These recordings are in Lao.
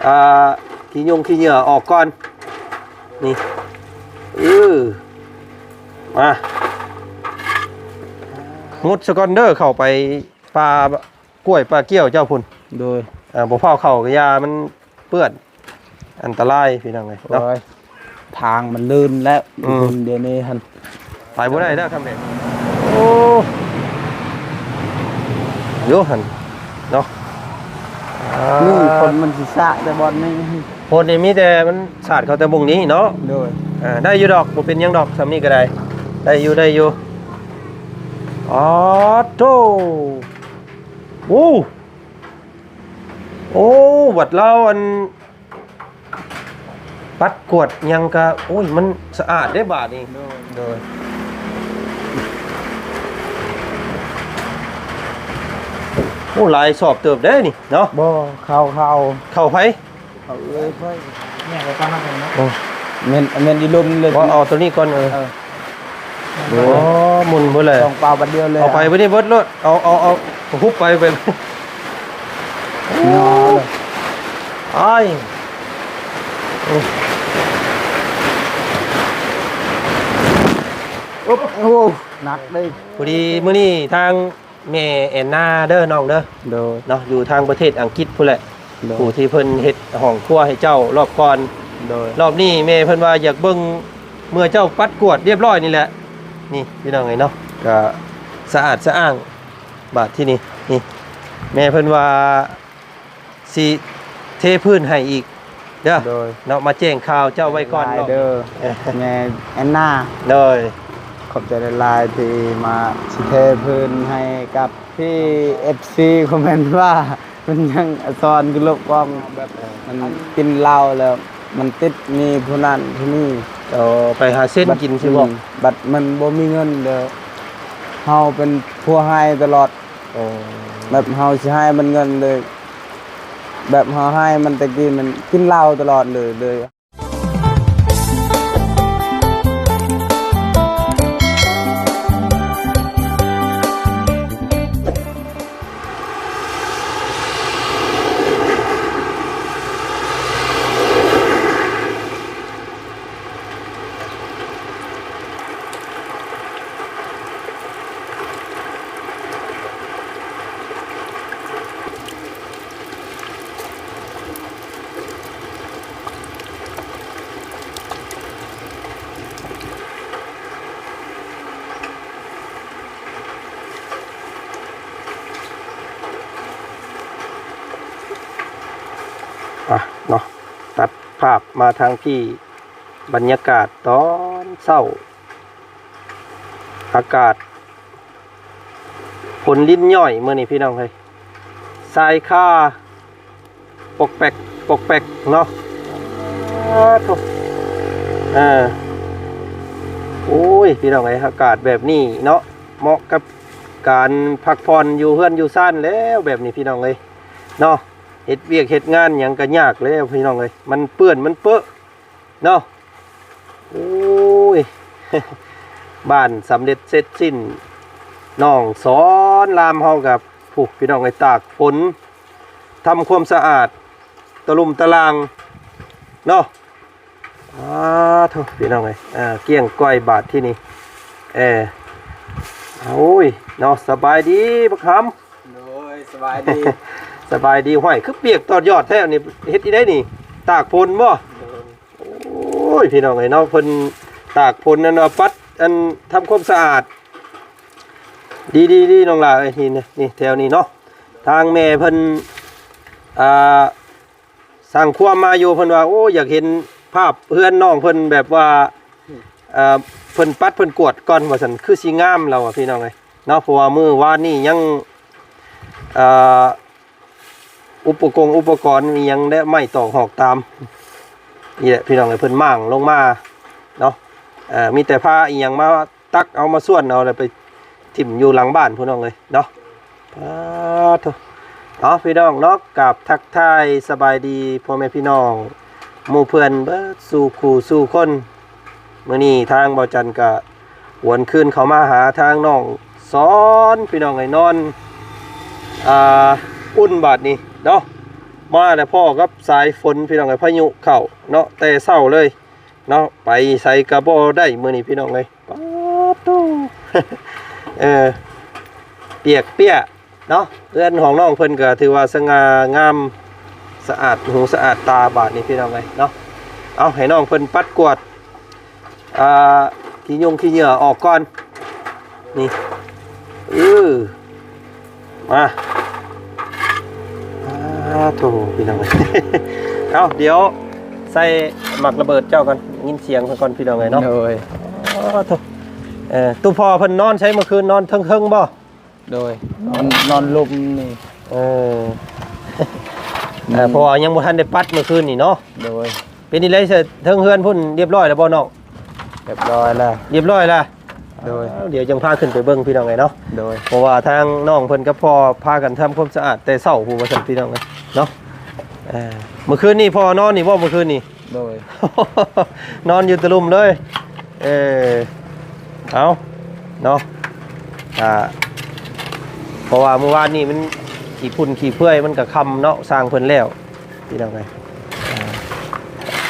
ອ່າ ຂີ້ຍຸງຂີ້ເຫຍື້ອອອກກ່ອນ ນີ້ ເອີ ມາ ມຸດສະກ່ອນເດີ ເຂົ້າໄປປ່າກ້ວຍປ່າກ້ຽວເຈົ້າພຸ້ນ ໂດຍ ເອີ ບໍ່ຟ້າວເຂົ້າກະຢ່າ ມັນເປື້ອນ ອັນຕະລາຍພີ່ນ້ອງເອີຍເນາະ ໂອ້ຍ ທາງມັນລື່ນແລ້ວ ອືມ ດຽວນີ້ຫັ້ນ ໄປບໍ່ໄດ້ແລ້ວຄຳແບບນີ້ ໂອ້ ຢູ່ຫັ້ນເນາະ ນີ້ ອ່າ ຝົນມັນຊິສາດແຕ່ບ່ອນນີ້ ຝົນນີ້ມີແຕ່ມັນສາດເຂົ້າແຕ່ບ່ອນນີ້ເນາະ ໂດຍ ອ່າ ໄດ້ຢູ່ດອກ ບໍ່ເປັນຫຍັງດອກ ສ່ຳນີ້ກະໄດ້ ໄດ້ຢູ່ ໄດ້ຢູ່ ອໍ ໂທ້ ໂອ້ ໂອ້ ວັດລາວ ອັນ ປັດກວາດຫຍັງກະ ໂອ້ຍ ມັນສະອາດເດ້ບາດນີ້ ໂດຍ ໂດຍ ໂອ້ ຫຼາຍສອບເຕີບເດ້ນີ້ເນາະ ບໍ່ ເຂົ້າ ເຂົ້າ ເຂົ້າໃຜ? ເອົາເອີຍ ຂ້ອຍ ແມ່ນ ແມ່ນອີ່ລຸມເລີຍ ບໍ່ ເອົາໂຕນີ້ກ່ອນ ເອີ ເອີ ໂອ້ ໝຸ່ນເບິດເລີຍ ສອງປາວບາດດຽວເລີຍ ເອົາໄປບາດນີ້ເບິດໂລດ ເອົາ ເອົາ ເອົາ ຫຸບໄປ ໄປ ຍອດເລີຍ ອ້າຍ ໂອ້ ໂອ້ ໜັກເດ້ ພໍດີມື້ນີ້ທາງ ແມ່ແອນນາເດີນ້ອງເດີ ໂດຍ ເນາະ ຢູ່ທາງປະເທດອັງກິດພຸ້ນແຫຼະ ໂດຍ ຜູ້ທີ່ເພິ່ນເຮັດຫ້ອງຄົວໃຫ້ເຈົ້າລອບກ່ອນ ໂດຍ ລອບນີ້ແມ່ເພິ່ນວ່າຢາກເບິ່ງເມື່ອເຈົ້າປັດກວາດລຽບລ້ອຍນີ້ແຫຼະ ນີ້ພີ່ນ້ອງເອີຍເນາະ ກະສະອາດສະອ້າງບາດທີນີ້ ນີ້ ແມ່ເພິ່ນວ່າ ຊິເທພື້ນໃຫ້ອີກເດີ ໂດຍ ເນາະ ມາແຈ້ງຂ່າວເຈົ້າໄວ້ກ່ອນເນາະ ເດີ ແມ່ແອນນາ ໂດຍ ຂອບໃຈຫຼາຍໆ ທີ່ມາຊິເທພື້ນໃຫ້ກັບພີ່ ເອັຟຊີ ຄອມເມັນວ່າ ມັນຍັງອາຊອນຄືລົບກອງ ແບບ ມັນກິນເຫຼົ້າແລ້ວ ມັນຕິດໜີ້ຜູ້ນັ້ນຜູ້ນີ້ ເອີ ໄປຫາເຊັນກິນຊິບໍ່ ບັດມັນບໍ່ມີເງິນເດີ ເຮົາເປັນຜູ້ໃຫ້ຕະຫຼອດ ໂອ້ ແບບເຮົາຊິໃຫ້ມັນເງິນເລີຍ ແບບເຮົາໃຫ້ມັນແຕ່ກີ້ ມັນກິນເຫຼົ້າຕະຫຼອດເລີຍ ເລີຍ ອ່ະເນາະ ຕັດພາບມາທາງທີ່ ບັນຍາກາດຕອນເຊົ້າ ອາກາດ ຝົນລິນຍ້ອຍມື້ນີ້ພີ່ນ້ອງເອີຍ ຊາຍຄາ ປົກແປັກ ປົກແປັກເນາະ ອາ ໂທ້ ເອີ ໂອ້ຍ ພີ່ນ້ອງເອີຍ ອາກາດແບບນີ້ເນາະ ເໝາະກັບການພັກຜ່ອນຢູ່ເຮືອນຢູ່ຊານແລ້ວ ແບບນີ້ພີ່ນ້ອງເອີຍເນາະ ເຮັດວຽກເຮັດງານຫຍັງກະຍາກແລ້ວພີ່ນ້ອງເອີຍ ມັນເປື້ອນມັນເປິເນາະ ໂອ້ຍ ບ້ານສຳເລັດເສັດສິ້ນ ນ້ອງສອນລາມເຮົາກັບ ຜູ້ ພີ່ນ້ອງເອີຍ ຕາກຝົນ ທຳຄວາມສະອາດ ຕະລຸ່ມຕະລ່າງເນາະ ອາ ໂທ້ ພີ່ນ້ອງເອີຍ ອາ ກ້ຽງກ້ອຍບາດທີນີ້ ເອີ ໂອ້ຍ ເນາະ ສະບາຍດີບັກຫຳ ໂດຍ ສະບາຍດີ ສະບາຍດີ ຫ້ວຍ ຄືປຽກຕອດຍອດແທ້ນີ້ ເຮັດອີ່ໃດນີ້ ຕາກຝົນບໍ່? ໂດຍ ໂອ້ຍ ພີ່ນ້ອງເອີຍເນາະ ເພິ່ນຕາກຝົນ ອັນວ່າປັດ ອັນທຳຄວາມສະອາດ ດີໆໆ ນ້ອງຫຼ້າເອີຍ ນີ້ ນີ້ ແຖວນີ້ເນາະ ທາງແມ່ເພິ່ນ ອ່າ ສ້າງຄວາມມາຢູ່ ເພິ່ນວ່າ ໂອ້ ຢາກເຫັນພາບເຮືອນນ້ອງເພິ່ນ ແບບວ່າ ເອີ ເພິ່ນປັດເພິ່ນກວາດກ່ອນວ່າຊັ້ນ ຄືຊິງາມ ລາວວ່າ ພີ່ນ້ອງເອີຍເນາະ ເພາະວ່າມື້ວານນີ້ຍັງ ເອີ ອຸປະກົງອຸປະກອນອີ່ຫຍັງ ແລະ ໄມ້ຕອກຫອກຕາມ ນີ້ແຫຼະ ພີ່ນ້ອງເອີຍ ເພິ່ນມ້າງລົງມາເນາະ ເອີ ມີແຕ່ພາອີ່ຫຍັງມາຕັກເອົາ ມາສ່ວນເອົາ ແລ້ວໄປຖິ້ມຢູ່ຫຼັງບ້ານ ພີ່ນ້ອງເອີຍເນາະ ປາດໂທ້ ເອົາ ພີ່ນ້ອງເນາະ ກາບທັກທາຍສະບາຍດີພໍ່ແມ່ພີ່ນ້ອງ ໝູ່ເພື່ອນເບິດສູ່ຄູ່ສູ່ຄົນ ມື້ນີ້ທາງບ່າວຈັນກະຫວນຄືນເຂົ້າມາຫາທາງນ້ອງສອນ ພີ່ນ້ອງເອີຍ ນອນ ອ່າ ອຸ່ນບາດນີ້ເນາະ ມາແລ້ວພໍ້ກັບສາຍຝົນ ພີ່ນ້ອງເອີຍ, ພາຍຸເຂົ້າເນາະ ແຕ່ເຊົ້າເລີຍເນາະ, ໄປໃສກໍບໍ່ໄດ້ມື້ນີ້ ພີ່ນ້ອງເອີຍ. ປາດໂທ້ ເອີ ປຽກເປຍເນາະ. ເຮືອນຂອງນ້ອງເພິ່ນກໍຖືວ່າສະຫງ່າງາມ ສະອາດຫູສະອາດຕາບາດນີ້ ພີ່ນ້ອງເອີຍເນາະ. ເອົາ ໃຫ້ນ້ອງເພິ່ນປັດກວາດ ອ່າ ຂີ້ຍຸງຂີ້ເຫຍື້ອອອກກ່ອນ ນີ້ ເອີ ມາ ອ່າ ໂທ້ ພີ່ນ້ອງເອີຍ. ເອົາ ດຽວໃສ່ໝາກລະເບີດເຈົ້າກ່ອນ ຍິນສຽງເພິ່ນກ່ອນ ພີ່ນ້ອງເອີຍເນາະ. ໂດຍ ອໍ ໂທ້ ເອີ ຕູ້ພໍ່ເພິ່ນນອນໃສເມື່ອຄືນ ນອນເທິງໆບໍ່? ໂດຍ ນອນ ນອນລຸ່ມນີ້ ເອີ ເອີ ອືມ ເພາະວ່າຍັງບໍ່ທັນໄດ້ປັດມື້ຄືນນີ້ເນາະ. ໂດຍ ເປັນຈັ່ງໃດ ເທິງເຮືອນພຸ້ນຮຽບຮ້ອຍແລ້ວບໍ່ນ້ອງ? ຮຽບຮ້ອຍແລ້ວ ຮຽບຮ້ອຍແລ້ວ. ໂດຍ ດຽວຈັ່ງພາຂຶ້ນໄປເບິ່ງ ພີ່ນ້ອງເອີຍເນາະ. ໂດຍ ເພາະວ່າທາງນ້ອງເພິ່ນກັບພໍ່ພາກັນທຳຄວາມສະອາດແຕ່ເຊົ້າພຸ້ນວ່າຊັ້ນ ພີ່ນ້ອງເອີຍເນາະ. ເອີ ມື້ຄືນນີ້ພໍ່ນອນນີ້ບໍ່ ມື້ຄືນນີ້? ໂດຍ ນອນຢູ່ຕະລຸ່ມເລີຍ. ເອີ ເອົາເນາະ ອ່າ ເພາະວ່າມື້ວານນີ້ມັນຂີ້ຝຸ່ນຂີ້ເຟືອຍ ມັນກໍຄ່ຳເນາະ ຊ່າງເພິ່ນແລ້ວ ພີ່ນ້ອງເອີຍ. ອ່າ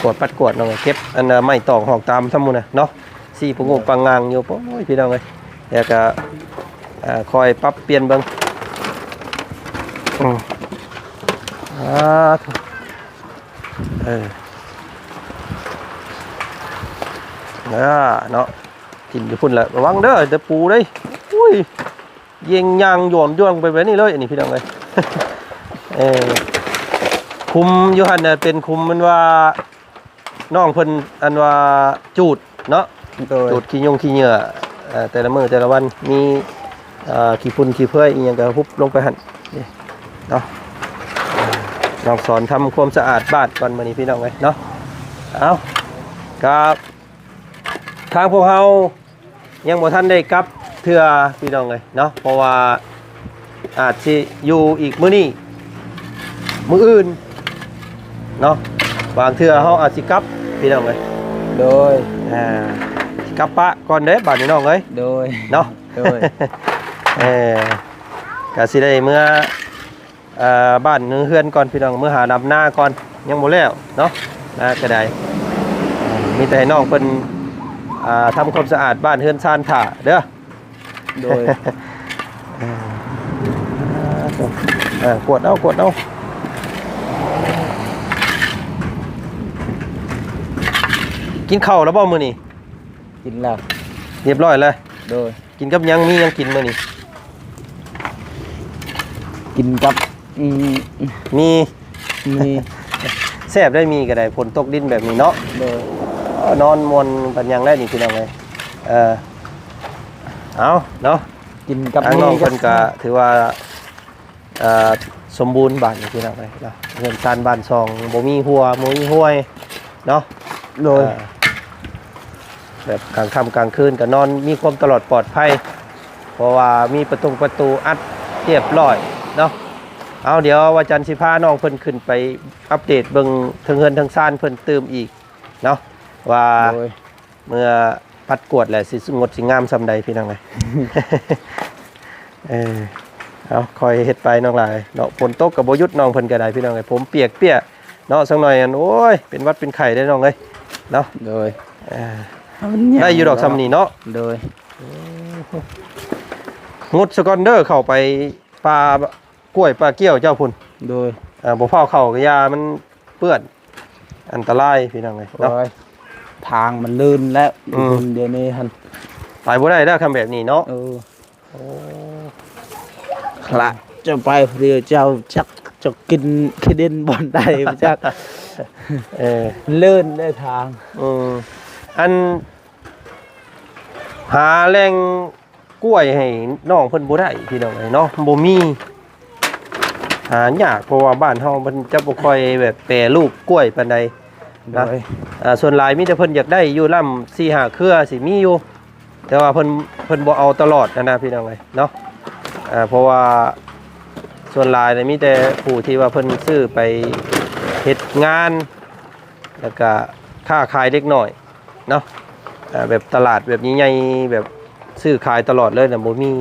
ກວດປັດກວາດເນາະ ເກັບອັນ ໄມ້ຕອກຫອກຕາມຊຳໝູ່ນະເນາະ ຊີ້ປະໂງກປະງາງຢູ່. ໂອ້ຍ ພີ່ນ້ອງເອີຍ ແລ້ວກໍ ເອີ ຄ່ອຍປັບປ່ຽນເບິ່ງ. ອືມ ອ່າ ເອີ ອ່າ ເນາະ ຖິ້ມຢູ່ພຸ້ນແຫຼະ ລະວັງເດີ ຕະປູເດ້. ໂອ້ຍ ເຢັງຍ່າງຢອນຢອນໄປແບບນີ້ເລີຍ ອັນນີ້ ພີ່ນ້ອງເອີຍ. ເອີ ຂຸມຢູ່ຫັ້ນນະ ເປັນຂຸມ ມັນວ່າ ນ້ອງເພິ່ນ ອັນວ່າຈູດເນາະ. ໂດຍ ຈູດຂີ້ຍຸງຂີ້ເຫຍື້ອ ເອີ ແຕ່ລະມື້ແຕ່ລະວັນ ມີ ເອີ ຂີ້ຝຸ່ນຂີ້ເຟືອຍອີ່ຫຍັງກໍຫຸບລົງໄປຫັ້ນເນາະ. ນ້ອງສອນທຳຄວາມສະອາດບ້ານກ່ອນມື້ນີ້ ພີ່ນ້ອງເອີຍເນາະ. ເອົາ ກໍທາງພວກເຮົາຍັງບໍ່ທັນໄດ້ກັບເທື່ອ ພີ່ນ້ອງເອີຍເນາະ ເພາະວ່າ ອາດຊິຢູ່ອີກມື້ນີ້ ມື້ອື່ນເນາະ ບາງເທື່ອເຮົາອາດຊິກັບ ພີ່ນ້ອງເອີຍ. ໂດຍ ອ່າ ກັບປະກ່ອນເດ້ບາດນີ້ ນ້ອງເອີຍ. ໂດຍ ເນາະ ໂດຍ ເອີ ກະຊິໄດ້ເມືອ ເອີ ບ້ານເຮືອນກ່ອນ ພີ່ນ້ອງ ເມືອຫາດຳນາກ່ອນ ຍັງບໍ່ແລ້ວເນາະ ນາກໍໄດ້. ມີແຕ່ໃຫ້ນ້ອງເພິ່ນ ອ່າ ທຳຄວາມສະອາດບ້ານເຮືອນຊານຖ້າເດີ. ໂດຍ ເອີ ກວດເອົາ ກວດເອົາ. ກິນເຂົ້າແລ້ວບໍ່ມື້ນີ້? ກິນແລ້ວ ຮຽບຮ້ອຍແລ້ວ. ໂດຍ ກິນກັບຫຍັງ? ມີຫຍັງກິນມື້ນີ້? ກິນກັບ ອືມ ໝີ່. ໝີ່ ແຊບໄດ໋ ໝີ່ກໍໄດ້ ຝົນຕົກດິນແບບນີ້ເນາະ. ໂດຍ ນອນມ່ວນປານຫຍັງໄດ໋ນີ້ ພີ່ນ້ອງເອີຍ. ເອີ ເອົາເນາະ ກິນກັບ ທາງນ້ອງເພິ່ນກໍຖືວ່າ ເອີ ສົມບູນບາດນີ້ ພີ່ນ້ອງເອີຍເນາະ. ເຮືອນຊານບ້ານຊ່ອງ ບໍ່ມີຮົ້ວ ບໍ່ມີຫ້ວຍເນາະ. ໂດຍ ເອີ ແບບກາງຄ່ຳກາງຄືນກໍນອນມີຄວາມຕະຫຼອດປອດໄພ ເພາະວ່າມີປະຕົງປະຕູອັດຮຽບຮ້ອຍເນາະ. ເອົາ ດຽວວັນຈັນຊິພານ້ອງເພິ່ນຂຶ້ນໄປອັບເດດເບິ່ງເທິງເຮືອນເທິງຊານເພິ່ນຕື່ມອີກເນາະ ວ່າ ໂດຍ ເມື່ອປັດກວາດແລ້ວຊິງົດຊິງາມສ່ຳໃດ ພີ່ນ້ອງເອີຍ. ເອີ ເອົາ ຄ່ອຍເຮັດໄປນ້ອງຫຼາຍເນາະ. ຝົນຕົກກໍບໍ່ຢຸດ ນ້ອງເພິ່ນກໍໄດ້ ພີ່ນ້ອງເອີຍ. ຜົມປຽກເປຍເນາະ ສັກໜ້ອຍ ອັນ ໂອ້ຍ ເປັນຫວັດເປັນໄຂ້ເດ້ນ້ອງເອີຍເນາະ. ໂດຍ ເອີ ໄດ້ຢູ່ດອກສ່ຳນີ້ເນາະ. ໂດຍ ອືມ ງົດສະກ່ອນເດີ ເຂົ້າໄປປ່າກ້ວຍປ່າກ້ຽວເຈົ້າພຸ້ນ. ໂດຍ ເອີ ບໍ່ຟ້າວເຂົ້າກໍຢ່າ ມັນເປື້ອນ ອັນຕະລາຍ ພີ່ນ້ອງເອີຍເນາະ. ໂອ້ຍ ທາງມັນລື່ນແລ້ວ ອືມ ດຽວນີ້ຫັ້ນ ໄປບໍ່ໄດ້ແລ້ວ ຄຳແບບນີ້ເນາະ. ເອີ ໂອ້ ຄະ ເຈົ້າໄປຜູ້ດຽວ ເຈົ້າຈັກ ເຈົ້າກິນຂີ້ດິນບ່ອນໃດບໍ່ຈັກ. ເອີ ລື່ນເດ້ທາງ. ອືມ ອັນ ຫາແຫຼ່ງ ກ້ວຍໃຫ້ນ້ອງເພິ່ນບໍ່ໄດ້ ພີ່ນ້ອງເອີຍເນາະ ບໍ່ມີ ຫາຍາກ ເພາະວ່າບ້ານເຮົາມັນຈະບໍ່ຄ່ອຍແບບແປຮູບກ້ວຍປານໃດນະ. ໂດຍ ອ່າ ສ່ວນຫຼາຍມີແຕ່ເພິ່ນຢາກໄດ້ຢູ່ລຳສີ່ຫ້າເຄືອຊິມີຢູ່ ແຕ່ວ່າເພິ່ນ ເພິ່ນບໍ່ເອົາຕະຫຼອດຫັ້ນນະ ພີ່ນ້ອງເອີຍເນາະ. ອ່າ ເພາະວ່າສ່ວນຫຼາຍນະ ມີແຕ່ຜູ້ທີ່ວ່າເພິ່ນຊື້ໄປເຮັດງານ ແລ້ວກະຄ້າຂາຍເລັກນ້ອຍເນາະ ເອີ ແບບຕະຫຼາດແບບໃຫຍ່ໆ ແບບຊື້ຂາຍຕະຫຼອດເລີຍນະ ບໍ່ມີ.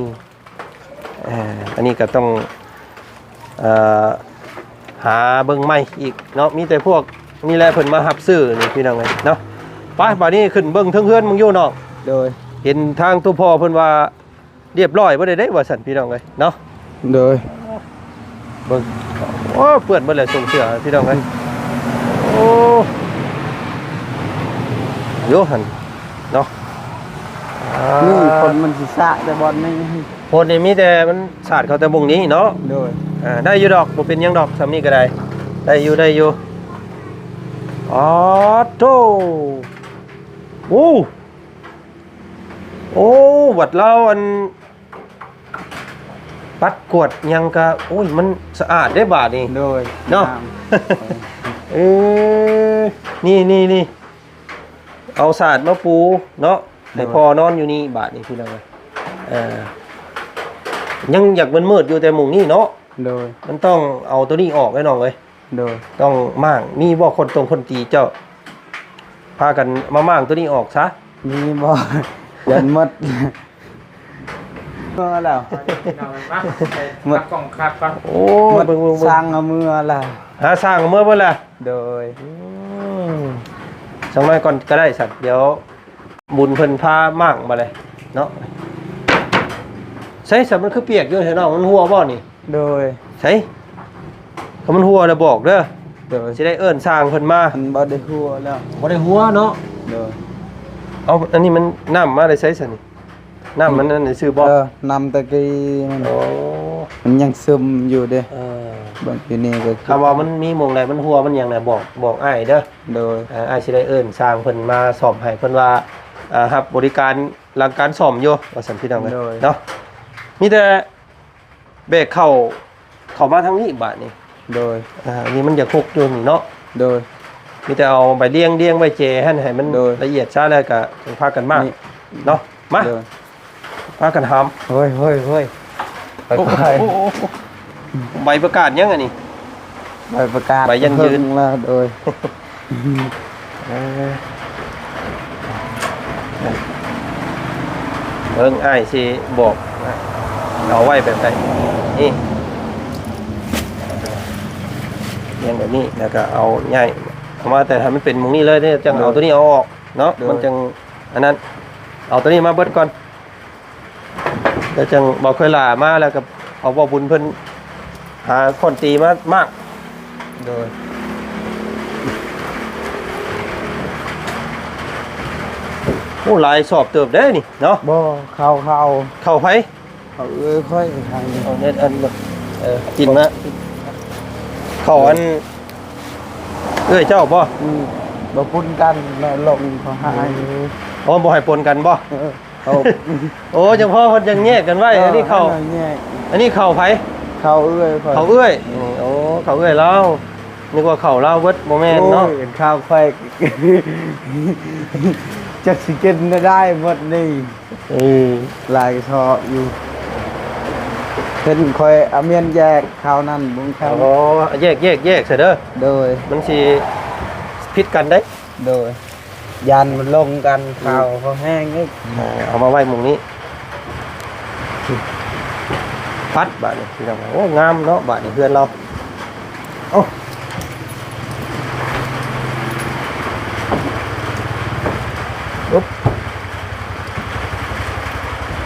ເອີ ອັນນີ້ກໍຕ້ອງ ເອີ ຫ ຫາເບິ່ງໃໝ່ອີກເນາະ ມີແຕ່ພວກນີ້ແຫຼະເພິ່ນມາຮັບຊື້ນີ້ພີ່ນ້ອງເອີຍເນາະ. ໄປ ບາດນີ້ຂຶ້ນເບິ່ງເທິງເຮືອນເບິ່ງຢູ່ເນາະ. ໂດຍ ເຫັນທາງຕົວພໍ່ເພິ່ນວ່າລຽບຮ້ອຍບໍ່ໄດ້ເດ້ວ່າຊັ້ນພີ່ນ້ອງເອີຍເນາະ. ໂດຍ ເບິ່ງ ໂອ້ ເປື້ອນເບິດແລ້ວ ສົ່ງເສື້ອພີ່ນ້ອງເອີຍ. ໂອ້ ຢູ່ຫັ້ນເນາະ. ນີ້ ອ່າ ຝົນມັນຊິສາດແຕ່ບ່ອນນີ້ ຝົນນີ້ມີແຕ່ມັນສາດເຂົ້າແຕ່ບ່ອນນີ້ເນາະ. ໂດຍ ອ່າ ໄດ້ຢູ່ດອກ ບໍ່ເປັນຫຍັງດອກ ສ່ຳນີ້ກໍໄດ້ ໄດ້ຢູ່ ໄດ້ຢູ່. ອໍ ໂທ້ ໂອ້ ໂອ້ ວັດລາວ ອັນ ປັດກວາດຫຍັງກະ ໂອ້ຍ ມັນສະອາດເດ້ບາດນີ້. ໂດຍ ເນາະ ງາມ ເອີ ນີ້ ນີ້ ນີ້ ເອົາສາດມາປູເນາະ ໃຫ້ ໂດຍ ພໍ່ນອນຢູ່ນີ້ບາດນີ້ພີ່ນ້ອງເອີຍ. ເອີ ຍັງຢາກມືດໆຢູ່ແຕ່ມຸງນີ້ເນາະ. ໂດຍ ມັນຕ້ອງເອົາໂຕນີ້ອອກໄອ້ນ້ອງເອີຍ. ໂດຍ ຕ້ອງມ້າງ. ມີບໍ່ຄົນຕົງຄົນຕີເຈົ້າ ພາກັນມາມ້າງໂຕນີ້ອອກຊະ? ມີບໍ່? ຢ້ານໝົດ ເມືອແລ້ວ ໝົດ ຕັດກ້ອງຄັກກ່ອນ. ໂອ້ ເບິ່ງໆໆ ຊ່າງເອົາເມືອແລ້ວ ຫາຊ່າງເອົາເມືອເບິດແລ້ວ. ໂດຍ ອືມ ສັກໜ້ອຍກ່ອນກໍໄດ້ສັກ ດຽວບຸນເພິ່ນພາມ້າງມາເລີຍເນາະ. ໃສ ສະ ມັນຄືປຽກຢູ່ແທ້ນ້ອງ ມັນຮົ່ວບໍ່ນີ້? ໂດຍ ໃສ ຄັນມັນຮົ່ວແລ້ວບອກເດີ. ໂດຍ ຊິໄດ້ເອີ້ນຊ່າງເພິ່ນມາ. ມັນບໍ່ໄດ້ຮົ່ວແລ້ວ ບໍ່ໄດ້ຮົ່ວເນາະ. ໂດຍ ເອົາ ອັນນີ້ມັນ ນ້ຳມາແຕ່ໃສຊັ້ນນີ້? ນ້ຳມັນ ອືມ ອັນນີ້ຊື່ບໍ່? ເອີ ນ້ຳຕະກີ້ມັນ ໂອ້ ມັນຍັງຊຶມຢູ່ເດ້. ເອີ ເບິ່ງຢູ່ນີ້ກໍ ຄຳວ່າມັນມີໝ່ອງໃດມັນຮົ່ວມັນຫຍັງນະ ບອກ ບອກອ້າຍເດີ. ໂດຍ ເອີ ອ້າຍຊິໄດ້ເອີ້ນຊ່າງເພິ່ນມາສ້ອມໃຫ້ ເພິ່ນວ່າ ເອີ ຮັບບໍລິການຫຼັງການສ້ອມຢູ່ວ່າຊັ້ນພີ່ນ້ອງເອີຍ. ໂດຍ ເນາະ ມີແຕ່ ແບກເຂົ້າ ເຂົ້າມາທາງນີ້ບາດນີ້. ໂດຍ ອ່າ ນີ້ມັນຢາກຫົກຢູ່ນີ້ເນາະ. ໂດຍ ມີແຕ່ເອົາໃບລຽງ ລຽງໄວ້ແຈຫັ້ນໃຫ້ມັນ ໂດຍ ລະອຽດຊະ ແລ້ວກະຈັ່ງພາກັນມາ ນີ້ ເນາະ. ມາ ໂດຍ ພາກັນຫາມ. ໂອ້ຍ ໂອ້ຍ ໂອ້ຍ ໄປ ໂອ້ ໄປ ໂອ້ ໂອ້ ໃບປະກາດຫຍັງອັນນີ້? ໃບປະກາດ ໃບຢັ້ງຢືນ ເຖິງແລ້ວ. ໂດຍ ເອີ ເບິ່ງອ້າຍຊິບອກ ເອົາໄວ້ແບບໃດ ນີ້ ລຽງແບບນີ້ ແລ້ວກໍເອົາຍ້າຍເຂົ້າມາ ແຕ່ໃຫ້ມັນເປັນໝ່ອງນີ້ເລີຍເດ້ ຈັ່ງເອົາ ໂດຍ ໂຕນີ້ເອົາອອກເນາະ. ໂດຍ ມັນຈັ່ງອັນນັ້ນ ເອົາໂຕນີ້ມາເບິດກ່ອນ. ແລ້ວຈັ່ງບໍ່ເຄີຍຫຼ້າມາ ແລ້ວກໍເອົາບໍ່ບຸນເພິ່ນຫາຄ້ອນຕີມາມ້າງ. ໂດຍ ໂອ້ ຫຼາຍສອບເຕີບເດ້ນີ້ເນາະ. ບໍ່ ເຂົ້າ ເຂົ້າ ເຂົ້າໃຜ? ເຂົ້າເອື້ອຍຂ້ອຍໃຫ້ ເອົາເຮັດອັນ ເອີ ກິນມາ ເຂົ້າອັນ ເອື້ອຍເຈົ້າບໍ່? ອືມ ບໍ່ປົນກັນ ແມ່ລົງເຂົາໃຫ້. ອືມ ອໍ ບໍ່ໃຫ້ປົນກັນບໍ່? ເອີ ເອົາ ໂອ້ ຈັ່ງພໍ່ເພິ່ນຈັ່ງແຍກກັນໄວ້. ເອີ ອັນນີ້ເຂົ້າ ອັນນີ້ເຂົ້າໃຜ? ເຂົ້າເອື້ອຍຂ້ອຍ ເຂົ້າເອື້ອຍ. ອືມ ໂອ້ ເຂົ້າເອື້ອຍລາວ ນຶກວ່າເຂົ້າລາວເບິດ ບໍ່ແມ່ນເນາະ. ໂອ້ຍ ເຂົ້າຂ້ອຍ ຈັກຊິກິນໄດ້ໝົດນີ້. ເອີ ຫຼາຍຊອບຢູ່ ເພິ່ນຂ້ອຍເອົາມ້ຽນແຍກເຂົ້ານັ້ນບຸງຄຳ. ອໍ ແຍກ ແຍກ ແຍກຊະເດີ. ໂດຍ ມັນຊິຜິດກັນເດ້. ໂດຍ ຢ້ານມັນລົງກັນ ເຂົ້າເຂົາແຫ້ງອີກ. ເອີ ເອົາມາໄວ້ໝ່ອງນີ້ ປັດບາດນີ້ພີ່ນ້ອງ. ໂອ້ ງາມເນາະ ບາດນີ້ເຮືອນລາວ. ໂອ້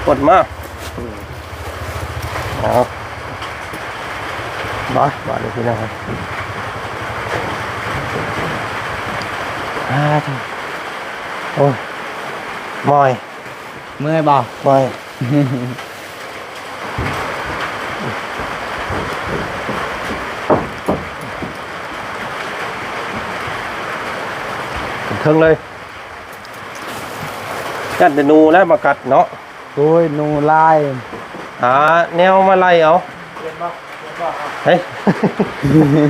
ປົດມາ ເອົາ ມາ ມາເດີພີ່ນ້ອງ. ອາ ໂອ້ຍ ເມື່ອຍ. ເມື່ອຍບໍ່? ເມື່ອຍ. ເທິງເລີຍ ຢ້ານແຕ່ໜູແຫຼະມາກັດເນາະ. ໂອ້ຍ ໜູຫຼາຍ ຫາແນວມາໄລ່ເອົາ. ເຫັນບໍ່? ເຫັນບໍ່? ເຮີ້ຍ